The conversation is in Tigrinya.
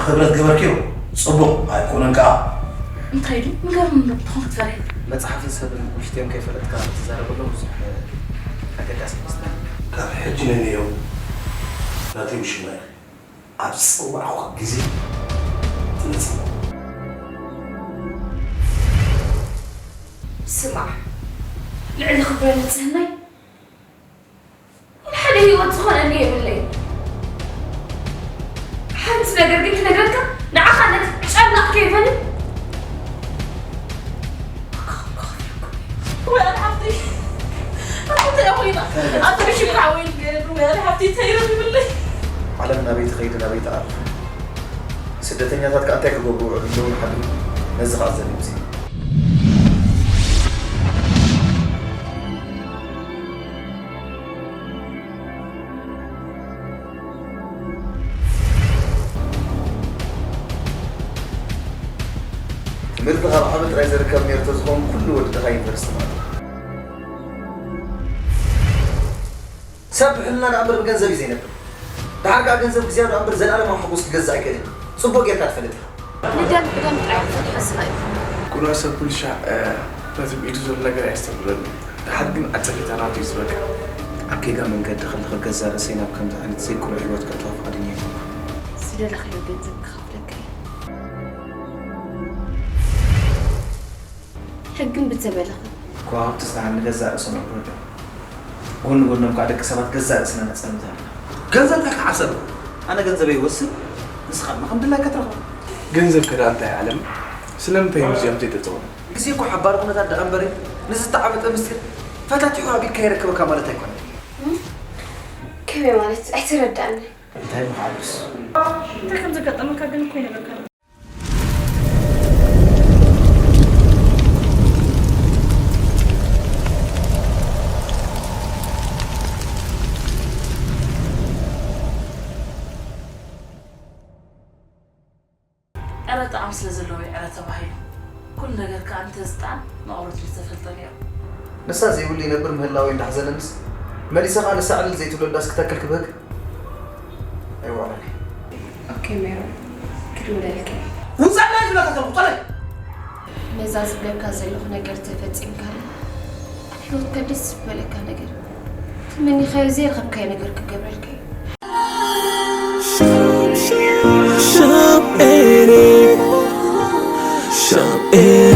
ክብረት ገበርክዮ ጽቡቕ ኣይኮነን ከኣ። እንታይ ዱ ንገርኒ እንዶ ብትኾን ክትፈርህ መጽሓፍን ሰብን ውሽጢኦም ከይፈለጥካ ክትዛረብ ከሎ ብዙሕ ኣገዳሲ ይመስለኒ። ካብ ሕጂ ንንየው ናተይ ውሽማ ኢኺ። ኣብ ዝጸዋዕኹ ግዜ ትመጽእ። ስማዕ፣ ልዕሊ ክብረ ንጽህናይ ንሓደ ህይወት ዝኾነኒ የብለይ። ሓንቲ ነገር ግን ክነግረካ፣ ንዓኻ ነቲ ጨናቕ ከይበልን ወይ ኣነ ሓፍተይ ኣንተ ኮይና ኣንተ ሽካ ወይ ገሩ ወይ ኣነ ሓፍተይ ተይረብብለይ ዓለም ናበይ ትኸይድ ናበይ ትኣርፍ ስደተኛታት ከኣ እንታይ ክገብሩ ውዕሉ ኣለዉ ንሓድሩ ነዚ ከኣ ዘርኢ ምዚ ትምህርቲ ካብ ዓቢ ጥራይ ዝርከብ ኔሩ ተዝኸውን ኩሉ ወዲ ድኻ ዩኒቨርሲቲ ምኣተወ። ሰብ ብሕልና ደኣ እምበር ብገንዘብ እዩ ዘይነብር። ደሓር ከኣ ገንዘብ ግዜኡ ደኣ እምበር ዘለኣለማዊ ሓጎስ ክገዝእ ኣይክእልን። ጽቡቕ ጌርካ ትፈልጥ ኢኻ። ንደም ብደም ጥራይ ክትሕስና እዩ። ኩሉ ሰብ ኩሉ ሻዕ በቲ ብኢዱ ዘሎ ነገር ኣየስተብህለሉ። ደሓር ግን ኣጸቢታ ናቱ እዩ ዝበቅዕ። ኣብ ጌጋ መንገዲ ከለኺ ገዛእ ርእሰይ ናብ ከምዚ ዓይነት ዘይቅኑዕ ህይወት ከእትዋ ፍቓደኛ ኣይኮንኩን። ዝደለኽዮ ገንዘብ ክኸፍለካ እየ። ሕግን ብተበለኸ። ከዋኽብቲ ዝደሓር ንገዛእ ርእሶም የቕርቡ እዮም። ጎኒ ጎኖም ከኣ ደቂ ሰባት ገዛእ ርእስና ነጻልምታ ኣለና። ገንዘብ እንታይ ክሓሰብ? ኣነ ገንዘበይ ይወስን፣ ንስኻ ድማ ከም ድላይካ ትረኽቦ። ገንዘብ ከ ደኣ እንታይ ዓለም? ስለምንታይ እዮም እዚኦም ዘይጠጠው? ግዜ እኮ ሓባሪ ኩነታት ደኣ እምበሪ ንዝተዓመጸ ምስጢር ፈታቲሑ ኣቢድካ የረክበካ ማለት ኣይኮነን። ከመይ ማለት ኣይተረዳእኒ። እንታይ ምሓብስ? እንታይ ከም ዘጋጠመካ ግን እኮ ይነግረካ። ዕረ ጣዕሚ ስለ ዘለዎ እዩ ዕረ ተባሂሉ። ኩሉ ነገር ከኣ እንተዝጠዓም መቐረቱ ዝተፈልጠ ነይሩ። ንሳ ዘይብሉ ይነብር ምህላወይ እንዳሕዘነንስ መሊሰ ከኣ ንሳ ዕልል ዘይትብሎ ዳስ ክተክል ክብህግ ኣይውዕሎን እየ። ኦኬ ሜሮን ክድውለልካ እየ። ውጻእ ናይ ዝብለካ ዘለኹ ውጻእ ናይ። ነዛ ዝብለካ ዘለኹ ነገር ተፈጺምካላ ኣብ ህይወትካ ደስ ዝበለካ ነገር ተመኒኻዮ ዘይረኸብካዮ ነገር ክገብረልካ እዩ። Shop Eric. Shop Eric.